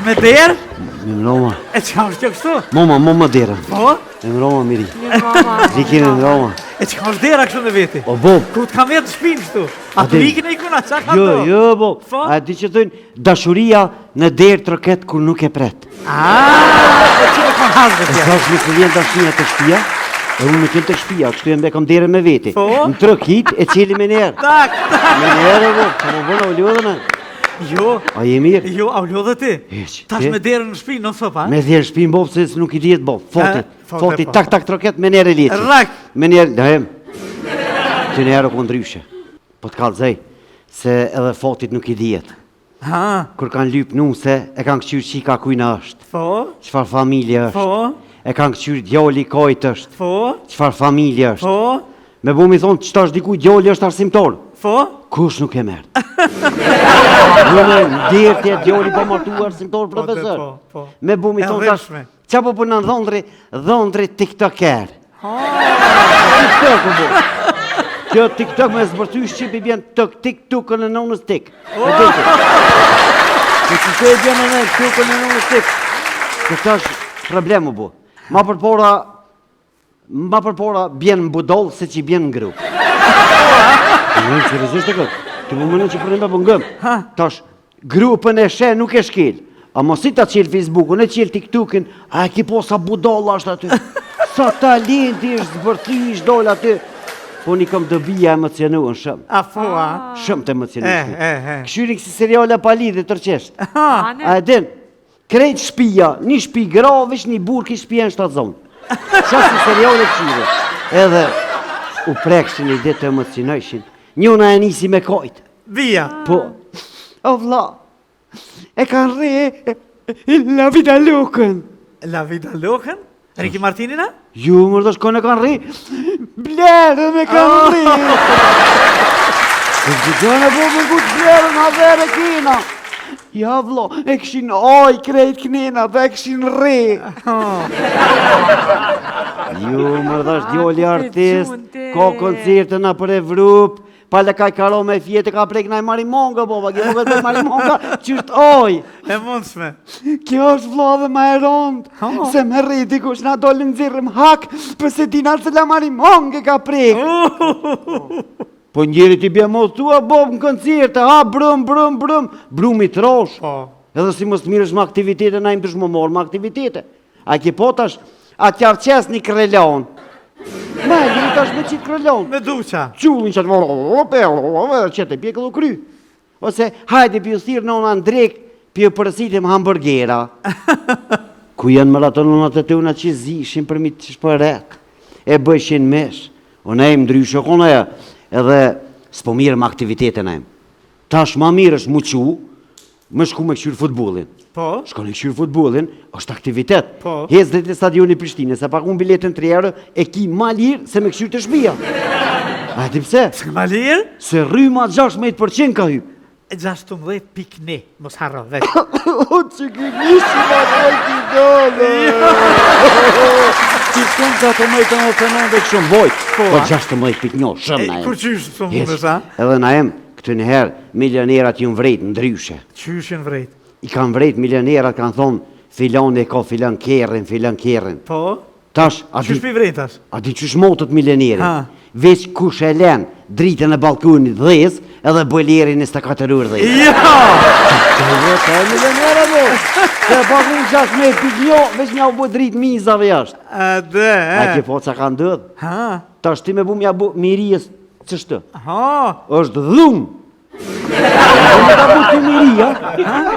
Me derë? Mirëmrama. E çka është kjo kështu? Moma, moma derën. Po? Mirëmrama, Miri. Mirëmrama. Ziki mirëmrama. E çka është dera kështu me veti? O, bo. Ku të ka metë shpinë kështu? A të ikin e ikun, a ça ka Jo, to? jo, bo. Po? A di që thojnë, dashuria në derë troket kur nuk e pret. A, e që me kon hazë E tja? thash nuk vjen dashuria te shtëpia, e unë nuk jem te shtëpia, kështu jem e kam derën me veti. Po? Në trokit e çeli me njerë. Tak, tak. Me njerë, bo, që më bëna, u lodhën, a? Jo, A je mirë? jo, a u lodhe ti? Hiq, Tash ti? me derën në shtëpi, non stop, a? Me derë në shtëpi në bobë, se nuk i dihet bobë. Fotit, E, fote, foti, po. tak, tak, troket, me njerë e leqi. Rrak. Me njerë, dajem. Të njerë o ndryshe. Po të kallzoj, se edhe fotit nuk i dihet. Ha, Kur kanë lyp nuse, e kanë këqyrë qika kujna është. po, Çfarë familje është. po, E kanë këqyrë djali kojt është. po, Çfarë familje është. po, Me bu mi thonë, qëta është diku djali është arsimtor. po, Kush nuk e merr? Jo me derë të djali pa martu arsimtor Po, dhe, profesor. po, po. Me bu mi E thonë tash, dhimbshme. qa po punon dhondri, dhondri tiktoker. TikTok u bo. Kjo TikTok me zbërthy shqip i bjen tok tik tukën e nonës tik. E di ti? Që që që i bjen në tukën e nonës tik. Që tash problem u bo. Ma përpora, ma përpora bjen në budoll se që i bjen në grup. Në seriozisht e këtë. Ti po mendon që për po ngëm. Tash grupën e sheh nuk e shkel. A mos si ta qel Facebookun, e qel TikTokin, a e ki po sa budolla është aty. Sa talenti është zbërthy, është dol aty. Po një kom dëbija emocionuan shumë. A po, a? Shumë të emocionuan. E, e, e. Këshyri kësi seriale pa lidhje tërqesht. Ane. A e din? Krejt shtëpia, një shtëpi gra, veç një burr ki shtëpia në shtatzon. Qa si seriale këshyri. Edhe u prekshin i ditë të emocionojshin. Njona e nisi me kojt. Vija. Po, o vlla, e kanë rre La Vida Lokën. La Vida Lokën? Ricky Martinin, a? Ju, më rëdosh, kone kanë rri? Blerën e kanë rri. Të gjithën e bo më gut blerën, ha verë kena. Ja, vlo, e këshin oj krejt knena dhe e këshin rri. Ju, më rëdosh, djoli Ah, artist, ka koncerte në për Evropë, Pale kaj karo me fjetë ka prek naj marimonga, baba, kjo më vetë marimonga, që është oj. E mundshme. Kjo është vlla dhe ma e rëndë, Oh. se me rri dikush na dolë nxirrëm hak, përse dina se la marimongë ka prek. Po njeri ti bje mos thua, bob, në koncerte, ha, brëm, brëm, brëm, brumi trosh. Po. Edhe si mos të mirësh me aktivitete, na im të shmo morë me aktivitete. A ke po tash, a t'ja qes një krelon. Ma e li tash me qitë krelon. Me duqa. Qullin që të që të pjekëll u kry. Ose, hajde pju thirë nona në drek, pju përsitim hamburgera. Ku janë më ato nonat e tona që zishin për mi të shpëret, e bëjshin mish. Unë e im ndryshe kona e, edhe s'po mirë me aktivitete na im. Tash ma mirë është mu qu, me shku me kqyr futbollin. Po. Shkon e kqyr futbollin, është aktivitet. Po. Hec drejt te stadioni i Prishtinës, e pagun biletën 3 euro, e ki ma lirë se me kqyr te shtëpia. A e di pse? Ma lirë? Se rryma 16% ka hyp. 16.1, mos harro, veç. O, që ky mishi ma vojti dole. Që shkon të ato më të 99 dhe këshëm vojt. Po, Po a? 16.1, shumë E, na jem. kur qysh s'u mundesh, a? Edhe na jem, këtë njëherë, milionerat ju vrejt ndryshe. Qysh janë vrejt? I kanë vrejt milionerat, kanë thonë, filani ka filan kerrin, filan kerrin. Po? Tash, a di, Qysh pi vrejt tash? a di qysh motët milioneri? Ha. Veç kush e len dritën e balkonit dhez, edhe bojlerin 24 orë dhez. Jo! Jo, të e milionera, bo! Se e pagun 16.1, veç mja u bo dritë mizave jashtë. A dhe, A e. ke po ca ka ndodh? Ha? Tash ti me bu mja bu mirijës qështu? Ha? është dhumë. Me ta bu ty miria.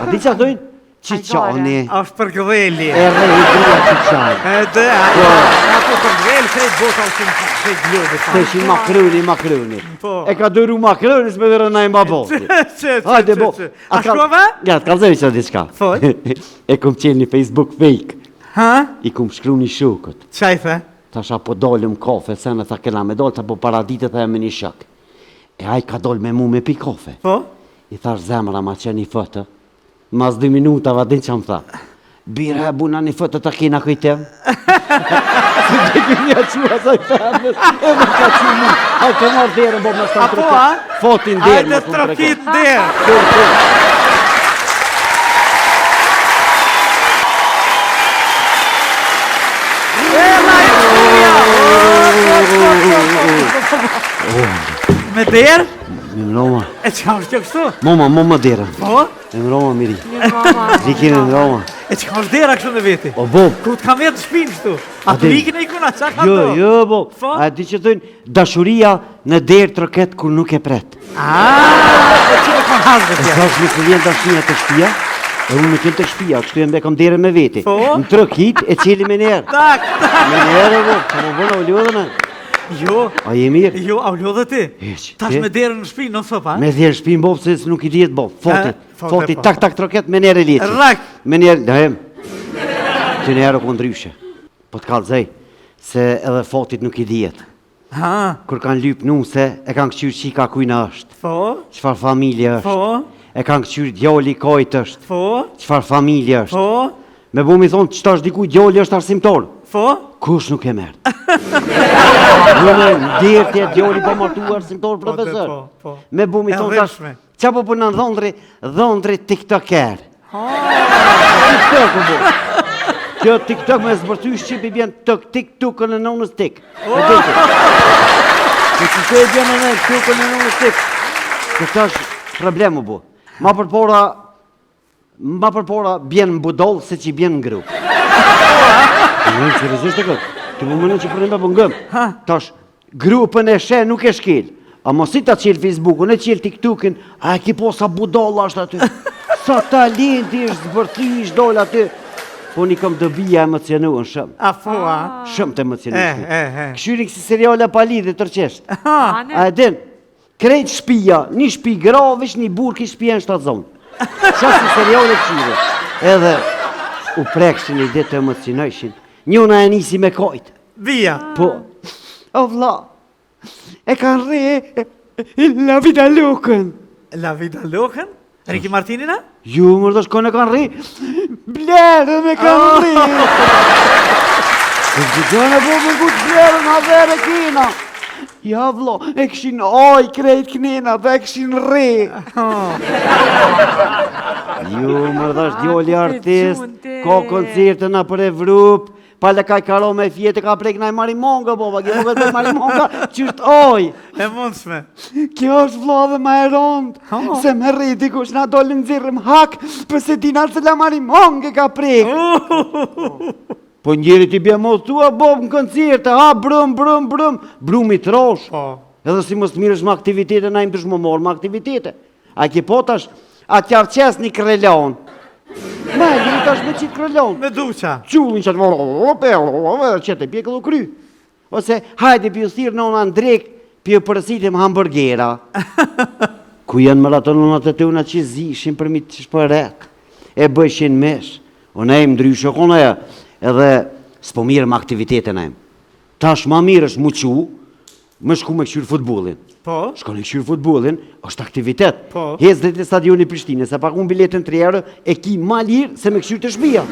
A di qa thojnë? Qiqani. A është për gdheli. E rrehi grua qiqani. E dhe, a a po për gdhel, krejt bota u shumë krejt globi. Të ishin makroni, makroni. Po. E ka dëru makroni, s'me dërë na i ma boti. Që, që, Hajde, që, bo. që. A A shkova? Ja, të kallzoj që diçka. Fol. e kum qenë një Facebook fake. Ha? I kum shkru një shokët. Qa i the? Thash a po dolëm kafe, se në tha kena me dolë, tha po paradite tha me një shok. E ai ka dolë me mu me pi kafe. Po? I thash zemra ma që një foto. Mas dy minutave, din që më tha. Bira e buna një foto të kena kujtem. Se të kemi a qua asaj femës, e më ka që mu. A të marrë derën, bo më shtanë A po, a? Fotin derën, Hajde më thonë trokit derë. Kur, kur. Me derë? Mirëmrama. E çka është kjo kështu? Moma, moma derën. Po? Mirëmrama, Miri. Mirëmrama. Ziki mirëmrama. E çka është dera kështu me veti? O, bo. Ku të ka metë në shpinë kështu? A të ikin e ikuna, ça ka Jo, to? jo, bo. Po? A di që thojnë, dashuria në derë troket kur nuk e pret. A, po që me kon hasbet E ja. thash nuk vjen dashuria te shtëpia, e unë nuk jem te shtëpia, kështu jam e kam derën me veti. Po? Në trokit e çeli me njerë. Tak, tak. Me njerë, bo, që më bëna, u lodhën, a? Jo, A je mirë? jo, a u lodhe ti? Hiç, Tash ti? me derën në shpinë, non stop, a? Me derë shpinë bo, se nuk i dihet bo, fotit, E, fote, foti, po. tak, tak, troket, me njerë e leqi. Rrak. Me njerë, dajem. Të njerë o ndryshe. Po të kallzej, se edhe fotit nuk i dihet. Ha, Kur kanë lyp nuse, e kanë këqyrë qika kujna është. po, Çfarë familje është. po, E kanë këqyrë djali kojt është. po, Çfarë familje është. po, Me bu mi thonë që tash dikuj djali është arsimtor. po, Kush nuk e merr? Jo me nderë të djali po martu arsimtor Po, dhe, profesor. po, po. Me bu mi E thonë tash, dhimbshme. qa po punon dhondri, dhondri tiktoker. TikTok u bo. Kjo TikTok me zbërthy shqip i bjen tok tik tukën e nonës tik. E di ti? Po që që e bjen edhe tukën e nonës tik. Kjo tash problem u bo. Ma përpora, ma përpora bjen në budoll se që i bjen në grup. Në seriozisht e këtë. Ti po mendon që për po ngëm. Tash grupën e she nuk e shkel. A mos si ta qel Facebookun, e qel TikTokin, a e ki po sa budalla është aty. Sa talenti është zbërthy, është dol aty. Po një kom dëbija emocionuan shumë. a po, a? Shumë të emocionueshme. E, e, e. Këshyri kësi seriale pa lidhje tërqesht. Ane. A e din? Krejt shtëpia, një shtëpi gra, veç një burr ki shtëpia në shtatzon. Qa si seriale këshyri. Edhe u prekshin i ditë të emocionojshin. Njona e nisi me kojt. Vija. Po, o vlla, e kanë rre La Vida Lokën. La Vida Lokën? Ricky Martinin, a? Ju, më rëdosh, kone kanë rri? Blerën e kanë rri! Po gjëgjën e bo më ngut blerën, ha verë e kina! Ja, vlo, e këshin oj krejt knena dhe e këshin rri! Ju, më rëdosh, djoli Ah, ku artist, gjunte. ka koncerte në për Evropë, pale kaj karo me fjetë, ka prek naj marimonga, bo, ke më këtë marimonga, që është oj! E mundshme. Kjo është vlla dhe ma e rëndë, Oh. se me rri dikush na dolën nxirrëm hak, përse dina se la marimongë ka prek. Po njeri ti bje mos tua, bob, në koncerte, ha, brëm, brëm, brëm, brumi trosh. Po. Edhe si mos të mirësh me aktivitete, na im të shmo morë me aktivitete. A ke po tash, a t'ja qes një krelon. Ma e lirë tash me qitë krelon. Me duqa. Qullin që të që të pjekëll u kry. Ose, hajde pju thirë nona në drek, pju përsitim hamburgera. Ku janë mëra të nonat e tuna që zishin për mi të shpëret, e bëjshin mish. O ne im ndryshe kona e, edhe s'po mirë me aktivitete ne im. Tash ma mirë është mu qu, më shku me kqyr futbollin. Po. Shkon e kqyr futbollin, është aktivitet. Po. Hec drejt te stadioni i Prishtinës, se pagun biletën 3 euro, e ki ma lirë se me kqyr te shtëpia.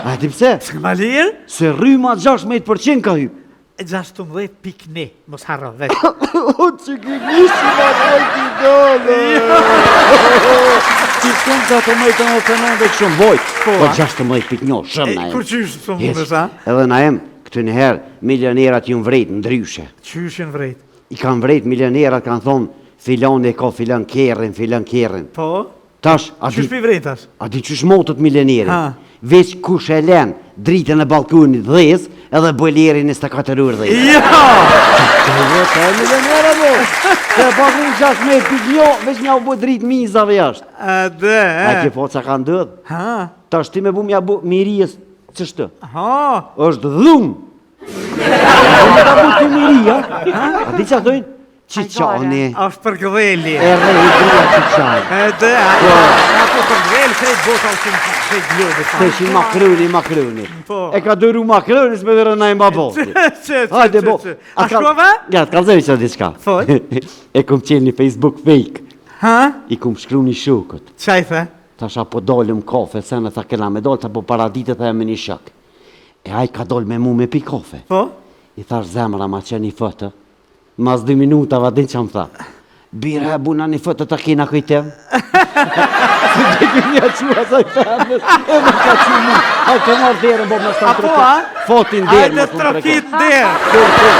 A di pse? S'ke ma lirë? Se rryma 16% ka hyp. 16.1, mos harro, veç. O, që ky mishi ma dojti dole. Që shkon të ato më të në të nëndë e këshëm vojt. Po, Po a? 16.1, shumë E, na jem. kur qysh s'po mundesh, a? Edhe na jem, këtë një herë, milionerat ju vrejt ndryshe. Qysh janë vrejt? I kanë vrejt milionerat, kanë thonë, filan e ka filan kerrin, filan kerrin. Po? Tash, a di, Qysh pi vrejt tash? a di qysh motët milioneri? Ha. Veç kush e len dritën e balkonit dhez, edhe bojlerin 24 orë dhez. Jo! Jo, të e milionera, bo! Se e pagun 16.1, veç mja u bo dritë mizave jashtë. A dhe, A e. ke po ca ka ndodh? Ha? Tash ti me bu mja bu mirijës qështu. Ha? Është dhumë. Po me ta bu ty miria. A di qa thojnë? Që qani, A është për gdheli. e rrej grua që qani. E dhe, a? Po. A po për gdhel, krejt bota u shumë, krejt globi. Të ishin makroni, makroni. Po. E ka dëru makroni, s'me dërë na i ma boti. Që, që, Hajde, që, bo. që. A shkova? Ja, të kallzoj që diçka. Fol. e kum qenë një Facebook fake. Ha? I kum shkru një shokët. Qa i the? Thash a po dalim kafe, se në tha kena me dalë, tha po para dite tha me një shok. E ai ka dalë me mu me pi kafe. Po? I thash zemra ma që një foto. Mas dy minutave din që më tha. Bira e buna një foto të kena kujtem. Se të kemi a qua asaj femës, e më ka që mu. Hajde të marrë derën, bo më së A po, a? Fotin derë, Hajde mos më trokit tregoj. derë. Kur, kur.